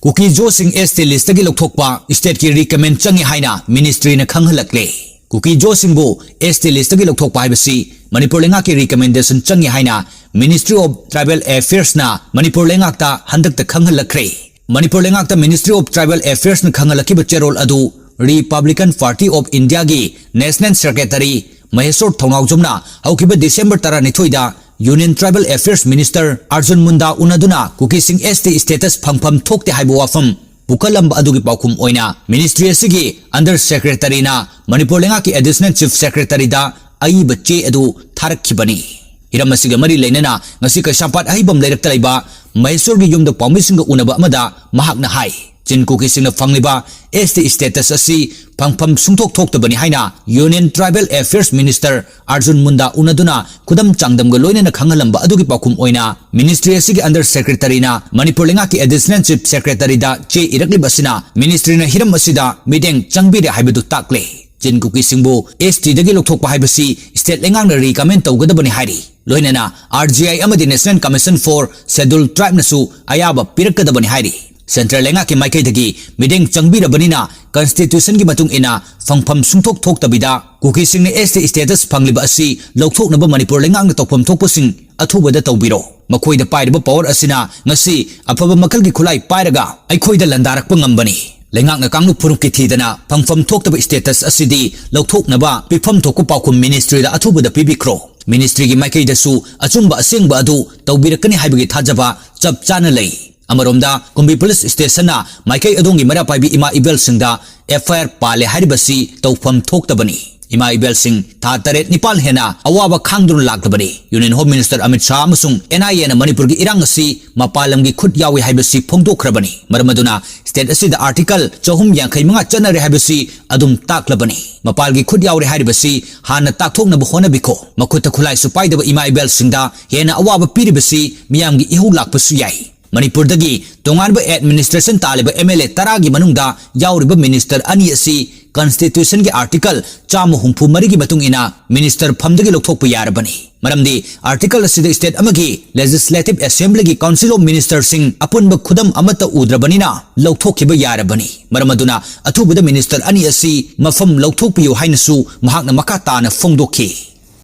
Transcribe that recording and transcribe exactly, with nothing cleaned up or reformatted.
ꯀꯨꯀꯤ ꯖꯣꯁꯤꯡ S T listꯇꯒꯤ ꯂꯧꯊꯣꯛꯄ stateꯀꯤ recommend ꯆꯪꯉꯤ ꯍꯥꯏꯅ ministryꯅ ꯈꯪꯍꯜꯂꯛꯂꯦ꯫ ꯀꯨꯀꯤ ꯖꯣꯁꯤꯡꯕꯨ S T listꯇꯒꯤ ꯂꯧꯊꯣꯛꯄ ꯍꯥꯏꯕꯁꯤ ꯃꯅꯤꯄꯨꯔ ꯂꯩꯉꯥꯛꯀꯤ recommendation ꯆꯪꯉꯤ ꯍꯥꯏꯅ Ministry of Tribal Affairsꯅ ꯃꯅꯤꯄꯨꯔ ꯂꯩꯉꯥꯛꯇ ꯍꯟꯗꯛꯇ ꯈꯪꯍꯜꯂꯛꯈ꯭ꯔꯦ꯫ ꯃꯅꯤꯄꯨꯔ ꯂꯩꯉꯥꯛꯇ Ministry of Tribal Affairsꯅ ꯈꯪꯍꯜꯂꯛꯈꯤꯕ ꯆꯦꯔꯣꯜ ꯑꯗꯨ Republican Party of Indiaꯒꯤ National Secretary ꯃꯍꯦꯁꯣꯔ ꯊꯧꯅꯥꯎꯖꯝꯅ ꯍꯧꯈꯤꯕ December ꯇꯔꯥꯅꯤꯊꯣꯏꯗ Union Tribal Affairs Minister Arjun ꯃꯨꯟꯗꯥ ꯎꯅꯗꯨꯅ ꯀꯨꯀꯤꯁꯤꯡ S T status ꯐꯪꯐꯝ ꯊꯣꯛꯇꯦ ꯍꯥꯏꯕ ꯋꯥꯐꯝ ꯄꯨꯈꯠꯂꯝꯕ ꯑꯗꯨꯒꯤ ꯄꯥꯎꯈꯨꯝ ꯑꯣꯏꯅ ministry ꯑꯁꯤꯒꯤ under secretaryꯅ ꯃꯅꯤꯄꯨꯔ ꯂꯩꯉꯥꯛꯀꯤ additional chief secretaryꯗ ꯑꯏꯕ ꯆꯦ ꯑꯗꯨ ꯊꯥꯔꯛꯈꯤꯕꯅꯤ꯫ ꯍꯤꯔꯝ ꯑꯁꯤꯒ ꯃꯔꯤ ꯂꯩꯅꯅ ꯉꯁꯤ ꯀꯩꯁꯥꯝꯄꯥꯠ ꯑꯍꯩꯕꯝ ꯂꯩꯔꯛꯇ ꯂꯩꯕ ꯃꯍꯦꯁꯣꯔꯒꯤ ꯌꯨꯝꯗ ꯄꯥꯎꯃꯤꯁꯤꯡꯒ ꯎꯅꯕ ꯑꯃꯗ ꯃꯍꯥꯛꯅ ꯍꯥꯏ, ꯆꯤꯟ ꯀꯨꯀꯤꯁꯤꯡꯅ ꯐꯪꯂꯤꯕ S T status ꯑꯁꯤ ꯐꯪꯐꯝ ꯁꯨꯡꯊꯣꯛ ꯊꯣꯛꯇꯕꯅꯤ ꯍꯥꯏꯅ Union Tribal Affairs Minister Arjun ꯃꯨꯟꯗꯥ ꯎꯅꯗꯨꯅ ꯈꯨꯗꯝ ꯆꯥꯡꯗꯝꯒ ꯂꯣꯏꯅꯅ ꯈꯪꯍꯜꯂꯝꯕ ꯑꯗꯨꯒꯤ ꯄꯥꯎꯈꯨꯝ ꯑꯣꯏꯅ ministry ꯑꯁꯤꯒꯤ under secretaryꯅ ꯃꯅꯤꯄꯨꯔ ꯂꯩꯉꯥꯛꯀꯤ additional chief secretaryꯗ ꯆꯦ ꯏꯔꯛꯂꯤꯕ ꯑꯁꯤꯅ ministryꯅ ꯍꯤꯔꯝ ꯑꯁꯤꯗ ꯃꯤꯠꯌꯦꯡ ꯆꯪꯕꯤꯔꯦ ꯍꯥꯏꯕꯗꯨ ꯇꯥꯛꯂꯦ꯫ ꯆꯤꯟ ꯀꯨꯀꯤꯁꯤꯡꯕꯨ S Tꯗꯒꯤ ꯂꯧꯊꯣꯛꯄ ꯍꯥꯏꯕꯁꯤ state ꯂꯩꯉꯥꯛꯅ recommend ꯇꯧꯒꯗꯕꯅꯤ ꯍꯥꯏꯔꯤ꯫ ꯂꯣꯏꯅꯅ R G I ꯑꯃꯗꯤ National Commission for Scheduled Tribeꯅꯁꯨ ꯑꯌꯥꯕ ꯄꯤꯔꯛꯀꯗꯕꯅꯤ ꯍꯥꯏꯔꯤ꯫ Central ꯂꯩꯉꯥꯛꯀꯤ ꯃꯥꯏꯀꯩꯗꯒꯤ ꯃꯤꯠꯌꯦꯡ ꯆꯪꯕꯤꯔꯕꯅꯤꯅ constitutionꯒꯤ ꯃꯇꯨꯡ ꯏꯟꯅ ꯐꯪꯐꯝ ꯁꯨꯡꯊꯣꯛ ꯊꯣꯛꯇꯕꯤꯗ ꯀꯨꯀꯤꯁꯤꯡꯅ S T status ꯐꯪꯂꯤꯕ ꯑꯁꯤ ꯂꯧꯊꯣꯛꯅꯕ ꯃꯅꯤꯄꯨꯔ ꯂꯩꯉꯥꯛꯅ ꯇꯧꯐꯝ ꯊꯣꯛꯄꯁꯤꯡ ꯑꯊꯨꯕꯗ ꯇꯧꯕꯤꯔꯣ꯫ ꯃꯈꯣꯏꯗ ꯄꯥꯏꯔꯤꯕ power ꯑꯁꯤꯅ ꯉꯁꯤ ꯑꯐꯕ ꯃꯈꯜꯒꯤ ꯈꯨꯠꯂꯥꯏ ꯄꯥꯏꯔꯒ ꯑꯩꯈꯣꯏꯗ ꯂꯥꯟꯗꯥꯔꯛꯄ ꯉꯝꯕꯅꯤ꯫ ꯂꯩꯉꯥꯛꯅ ꯀꯥꯡꯂꯨꯞ ꯐꯨꯔꯨꯞꯀꯤ ꯊꯤꯗꯅ ꯐꯪꯐꯝ ꯊꯣꯛꯇꯕ status ꯑꯁꯤꯗꯤ ꯂꯧꯊꯣꯛꯅꯕ ꯄꯤꯐꯝ ꯊꯣꯛꯄ ꯄꯥꯎꯈꯨꯝ ministryꯗ ꯑꯊꯨꯕꯗ ꯄꯤꯕꯤꯈ꯭ꯔꯣ꯫ Ministryꯒꯤ ꯃꯥꯏꯀꯩꯗꯁꯨ ꯑꯆꯨꯝꯕ ꯑꯁꯦꯡꯕ ꯑꯗꯨ ꯇꯧꯕꯤꯔꯛꯀꯅꯤ ꯍꯥꯏꯕꯒꯤ ꯊꯥꯖꯕ ꯆꯞ ꯆꯥꯅ ꯂꯩ꯫ ꯑꯃꯔꯣꯝꯗ ꯀꯨꯝꯕꯤ police stationꯅ ꯃꯥꯏꯀꯩ ꯑꯗꯣꯝꯒꯤ ꯃꯩꯔꯥ ꯄꯥꯏꯕꯤ ꯏꯃꯥ ꯏꯕꯦꯜꯁꯤꯡꯗ F I R ꯄꯥꯜꯂꯦ ꯍꯥꯏꯔꯤꯕꯁꯤ ꯇꯧꯐꯝ ꯊꯣꯛꯇꯕꯅꯤ꯫ ꯏꯃꯥ ꯏꯕꯦꯜꯁꯤꯡ ꯊꯥ ꯇꯔꯦꯠ ꯅꯤꯄꯥꯜ ꯍꯦꯟꯅ ꯑꯋꯥꯕ ꯈꯥꯡꯗꯨꯅ ꯂꯥꯛꯂꯕꯅꯤ꯫ Union Home Minister Amit Shah ꯑꯃꯁꯨꯡ N I Aꯅ ꯃꯅꯤꯄꯨꯔꯒꯤ ꯏꯔꯥꯡ ꯑꯁꯤ ꯃꯄꯥꯟ ꯂꯝꯒꯤ ꯈꯨꯠ ꯌꯥꯎꯏ ꯍꯥꯏꯕꯁꯤ ꯐꯣꯡꯗꯣꯛꯈ꯭ꯔꯕꯅꯤ꯫ ꯃꯔꯝ ꯑꯗꯨꯅ state ꯑꯁꯤꯗ Article ꯆꯍꯨꯝ ꯌꯥꯡꯈꯩ ꯃꯉꯥ ꯆꯠꯅꯔꯦ ꯍꯥꯏꯕꯁꯤ ꯑꯗꯨꯝ ꯇꯥꯛꯂꯕꯅꯤ꯫ ꯃꯄꯥꯜꯒꯤ ꯈꯨꯠ ꯌꯥꯎꯔꯦ ꯍꯥꯏꯔꯤꯕꯁꯤ ꯍꯥꯟꯅ ꯇꯥꯛꯊꯣꯛꯅꯕ ꯍꯣꯠꯅꯕꯤꯈꯣ꯫ ꯃꯈꯨꯠꯇ ꯈꯨꯠꯂꯥꯏꯁꯨ ꯄꯥꯏꯗꯕ ꯏꯃꯥ ꯏꯕꯦꯜꯁꯤꯡꯗ ꯍꯦꯟꯅ ꯑꯋꯥꯕ ꯄꯤꯔꯤꯕꯁꯤ ꯃꯤꯌꯥꯝꯒꯤ ꯏꯍꯧ ꯂꯥꯛꯄꯁꯨ ꯌꯥꯏ꯫ ꯃꯅꯤꯄꯨꯔꯗꯒꯤ ꯇꯣꯉꯥꯟꯕ administration ꯇꯥꯜꯂꯤꯕ M L A ꯇꯔꯥꯒꯤ ꯃꯅꯨꯡꯗ ꯌꯥꯎꯔꯤꯕ minister ꯑꯅꯤ ꯑꯁꯤ Constitution ꯒꯤ Article ꯆꯥꯝꯃ ꯍꯨꯝꯐꯨ ꯃꯔꯤꯒꯤ ꯃꯇꯨꯡ ꯏꯟꯅ minister ꯐꯝꯗꯒꯤ ꯂꯧꯊꯣꯛꯄ ꯌꯥꯔꯕꯅꯤ꯫ ꯃꯔꯝꯗꯤ Article ꯑꯁꯤꯗ state ꯑꯃꯒꯤ Legislative Assembly ꯒꯤ Council of Minister ꯁꯤꯡ ꯑꯄꯨꯟꯕ ꯈꯨꯗꯝ ꯑꯃꯠꯇ ꯎꯗ꯭ꯔꯕꯅꯤꯅ ꯂꯧꯊꯣꯛꯈꯤꯕ ꯌꯥꯔꯕꯅꯤ꯫ ꯃꯔꯝ ꯑꯗꯨꯅ ꯑꯊꯨꯕꯗ minister ꯑꯅꯤ ꯑꯁꯤ ꯃꯐꯝ ꯂꯧꯊꯣꯛꯄꯤꯌꯨ ꯍꯥꯏꯅꯁꯨ ꯃꯍꯥꯛꯅ ꯃꯈꯥ ꯇꯥꯅ ꯐꯣꯡꯗꯣꯛꯈꯤ꯫